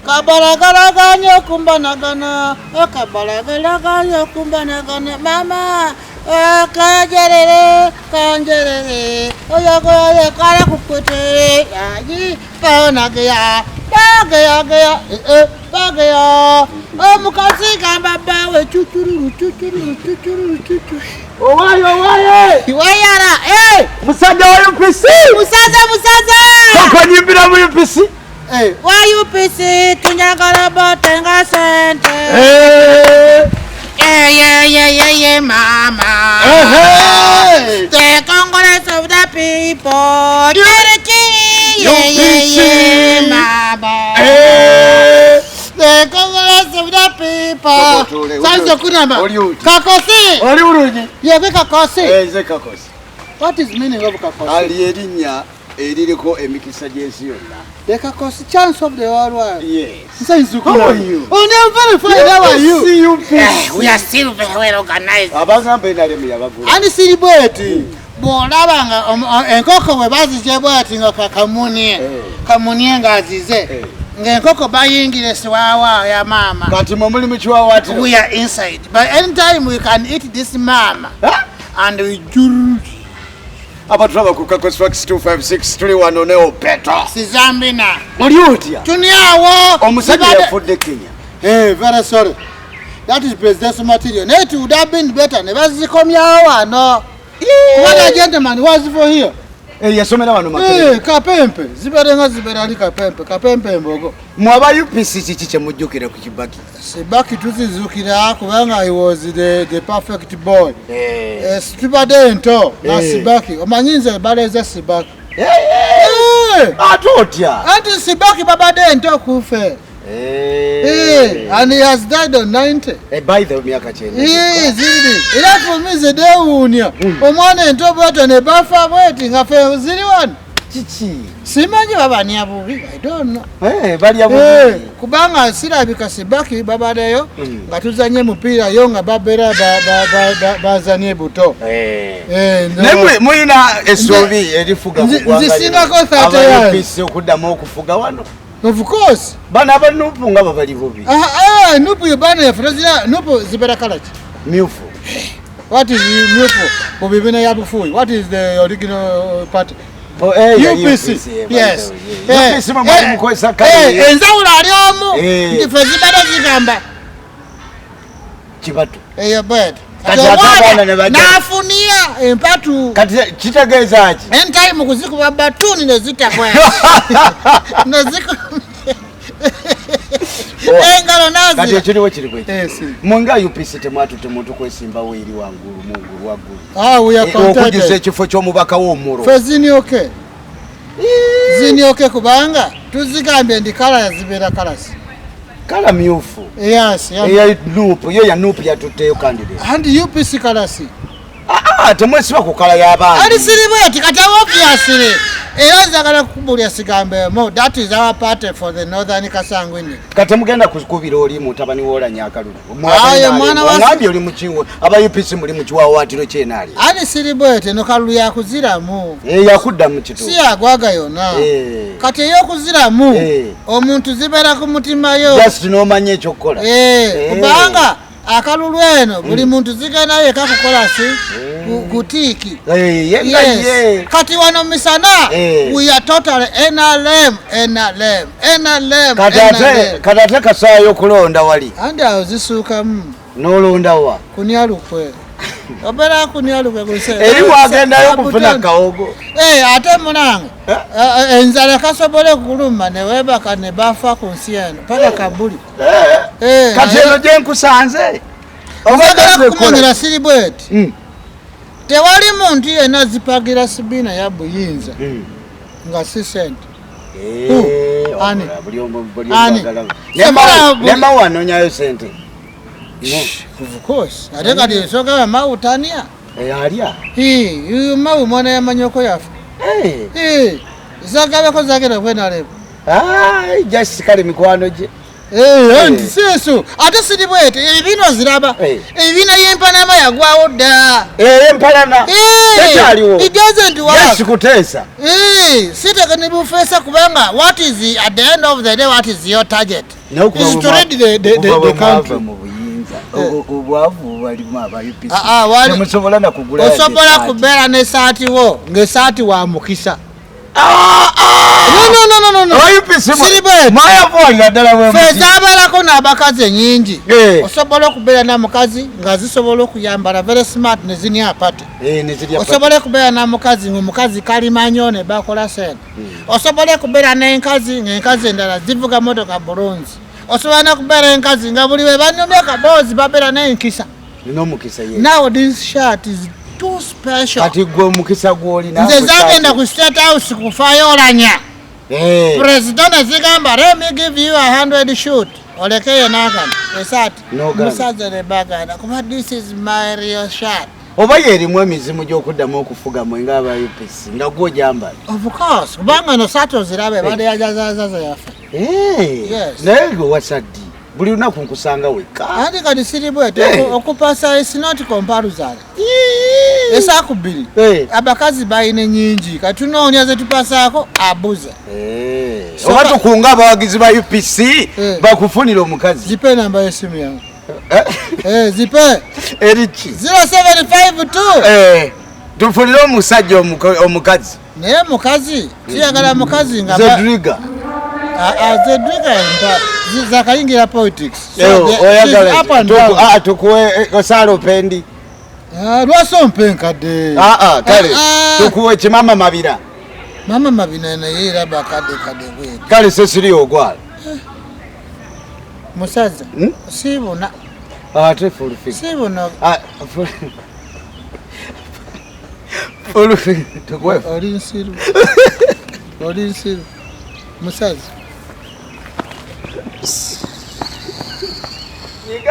Kabalagalaganya okumbanagana, kabalagalaganya okumbanagana, mama kanjerere kanjerere oyogoye kala kukwete ayi kaonageya bageyageya bageya omukazi gamba bbawe cucururu cucururu cucururu cucu. Owaye owaye wayara musajja wa UPC. Musaza musaza. Tokonyimbira mu UPC. Wa UPC tunyagala botenga sente. Yeah, yeah, yeah, yeah, mama. Hey. The Congress of the people. Yeah, yeah, yeah, mama. Hey. The Congress of the people. Sanzo kunama. Kakosi. Oli bulungi. Yegwe Kakosi. Nze Kakosi. What is meaning of Kakosi? Ali erinnya eririko emikisa gy'ensi yonna. The Kakosi chance of the whole world. Yes. How are you? Oh, I'm very fine. How are you? You. We are still very well organized. Abagamba NRM yabagula. Ani siri bweti. Bw'olaba nga enkoko bwe bazije bweti nga kamunye. Kamunye ng'azize. Ng'enkoko bayingira esiwaawa ya maama. Kati mwe muli mu kiwaawaatiro. We are inside. But anytime we can eat this mama. And we juru. Abatulaba ku Kakosi Wax 256 tuli wano ne Opeto. Sizambina. Oli otya? Tuniawo. Omusajja yafudde Kenya. Hey, very sorry. That is presidential material. It would have been better. Ne bazikomyawo wano. What a gentleman was for here. Yasomera wano Makerere. Kapempe. Zibeere nga zibeera ali Kapempe. Kapempe mbogo. Mwe aba UPC kiki kye mujjukira ku Kibaki? Kibaki tuzizukira kubanga he was the perfect boy. Tubadde nto na Kibaki. Omanyi nze baleeze Kibaki. Ate otya? Anti Kibaki babadde nto kufe. And he has died on 90. By the myaka 90. Ziri. Era for me ze dewuunya. Omwana ento bw'atyo ne bafa bw'eti nga ffe ziri wano. Kiki? Simanyi babania bubi. I don't know. Balya bubi. Kubanga sirabika Kibaki babaddeyo nga tuzanye mupiira yo nga babeera bazanye buto. Naye mulina essuubi erifuga mu ggwanga. Nzisingako 30 years. UPC okuddamu okufuga wano. Of course. Bano aba Nupu nga babali bubi. Nupu yo bano yaffe tozira Nupu zibeera kala ki? Myufu. What is myufu? Mu bibiina ya bufuuyi. What is the original party? UPC. Yes. UPC mwe mukozesa kale. Enzawulo ali omu. Nti ffe zibadde zigamba. Kibatu. Eyo bweti. Kati ate abaana ne bajja. N'afunia empatu. Kati kitegeeza ki? Anytime kuzikuba batuuni ne zitagwa. Ne zikuba. Engalo nazi. Kati ekiriwo kiri bwe kiti. Mwe nga UPC temwatutte muntu kwesimbawo eri wangulu mungulu waggulu. We are contented. Okujuza ekifo ky'omubaka w'omuro. Ffe zinyoke. Zinyoke kubanga tuzigambye ndi kala zibeera kalasi. Kala myufu. Yes, yeah. Eya Nupu, yo ya Nupu yatutteyo candidate. And UPC kalasi. Temwesiba ku kala y'abaana. Ali siri bweti kati obviously. Era nzagala kukubulya sigambemo. That is our party for the Northern Kasangwini. Kati mugenda kukubira oli mutabani w'Olanya akalulu. Aye, mwana wa Ngambye oli mu kiwo, aba UPC muli mu kiwaawaatiro ky'enaali. Ali siri bweti no kalulu yakuziramu. Yakudda mu kituufu. Si yagwaga yonna. Kati ey'okuziramu omuntu zibeera ku mutima yo. Just n'omanya ekyokukola. Kubanga akalulu eno buli muntu zigenda yekka kukola si kutiiki. Yes. Kati wano misana we are totally NRM NRM NRM. Kati ate kasaayo okulonda wali. Andi awo zisuukamu. N'olonda wa? Kunyalukwe. Obeera kunyalukwe ku Eri wagendayo okufuna kawogo. Ate munange enzala kasobole kuluma ne weebaka ne bafa ku nsi eno paka kabuli. Kati eno gye nkusanze. Obagala kumanyira siri bweti. Tewali muntu yenna zipagira Sibina ya buyinza nga si sente. Ani? Ani? Nema wanonyayo sente. Of course. Ate kati ensonga Mao tania. Alya. Mao mwana yamanyoko yafa. Zagabeko zagera kwenalebo. Just kale mikwano gye. Nti seeso ate siri bwete ebibiina oziraba, ebibiina y'empanama yagwawo dda. Empalana tekyaliwo. It doesn't work. Yes, kuteesa. Siteke ne bufeesa, kubanga what is at the end of the day, what is your target? Is to lead the country. Mu buyinza obwavu balimu aba UPC. Ah, ah, Temusobola na kugula Osobola yadde kubeera n'esaati wo ng'esaati wa mukisa. Ah, ah! No, no, no, no, no. Aba UPC Siri bwete. mwayavuwalira ddala bwe Ffe muti. zaabalako n'abakazi ennyingi. Osobola okubeera n'omukazi nga zisobola okuyambala very smart ne zinya party. Ne zirya. Osobola okubeera n'omukazi ng'omukazi kalimanyo ne bakola sente. Osobola okubeera n'enkazi ng'enkazi endala zivuga motoka bulungi. Osobola n'okubeera enkazi nga buli we banyumya akaboozi babeera n'enkisa. Nina omukisa ye. Now this shirt is too special. Kati gwe omukisa gw'olina. Nze zagenda ku State House kufaayo olanya. President azigamba, "Let me give you 100 shoot olekeyo nakano esaati." N'ogamba. Musaza ne baganda kuba this is my real shirt. Oba yeerimu emizimu gy'okuddamu okufuga mwe ng'aba UPC nga gw'ogyambala? Of course, kubanga no saati oziraba ebadde yajazazaza yaffe. Yes. Naye gwe wasaddi buli lunaku nkusanga wekka. Anti kati siri bwete. Okupasa is not compulsory. Esaaku 2 abakazi balina enyingi, kati tunoonya ze tupasaako abuze. Oba tukunga abawagizi ba UPC bakufunira omukazi. Zipe namba y'essimu yange. Eh? Zipe. Eriki? 0752. Tufunire omusajja omukazi. Naye mukazi tuyagala mukazi nga Zedriga. Ah, ah, Zedriga mpa zakayingira politics. So Oyagala she's up and down. Tukuwe osaala opendi. Ah, lwasi ompe enkadde? Ah, ah, kale Ah, ah. tukuwe kimama Mabira. Mama Mabina naye era bakadde kadde bweti. Kale sesiri ogwala. Musaza, siibuna. Ate full figure. Siibuna. Ah, full figure tukuwe. Oli nsiru, oli nsiru musaza.